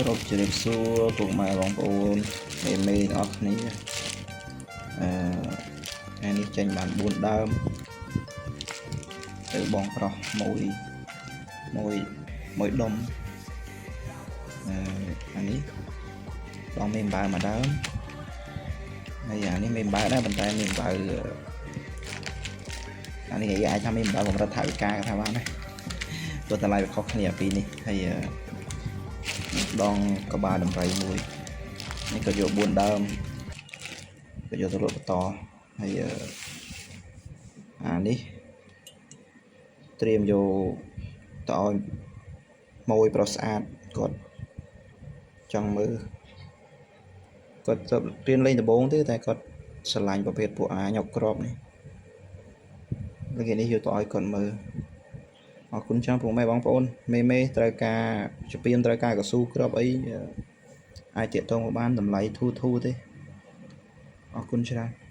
គោរពជម្រាបសួរពុកម៉ែបងប្អូនមេមេទាំងអស់គ្នាអឺថ្ងៃនេះចេញបាន4ដើមទៅបងប្រុសមួយមួយមួយដុំអឺអានេះបងមេអំបៅមួយដើមហើយអានេះមេអំបៅដែរប៉ុន្តែមេអំបៅអានេះគេអាចថាមេអំបៅកម្រិតថវិកាក៏ថាបានដែរព្រោះតម្លៃវាខុសគ្នាពីរនេះហើយដងក្បាលដំរីមួយនេះក៏យក4ដើមក៏យកទៅលក់បន្តហើយអានេះត្រៀមយកទៅឲ្យម៉ួយប្រុសស្អាតគាត់ចង់មើលគាត់ទៅរៀនលេងដំបូងទេតែគាត់ស្រឡាញ់ប្រភេទពួកអាញ៉ុកក្របនេះលើគេនេះយកទៅឲ្យគាត់មើលអរគុណច្រើនពុកម៉ែបងប្អូនមេមេត្រូវការជំពាមត្រូវការកស៊ូក្របអីអាចតាក់ទងមកបានតម្លៃធូរធូរទេអរគុណច្រើន។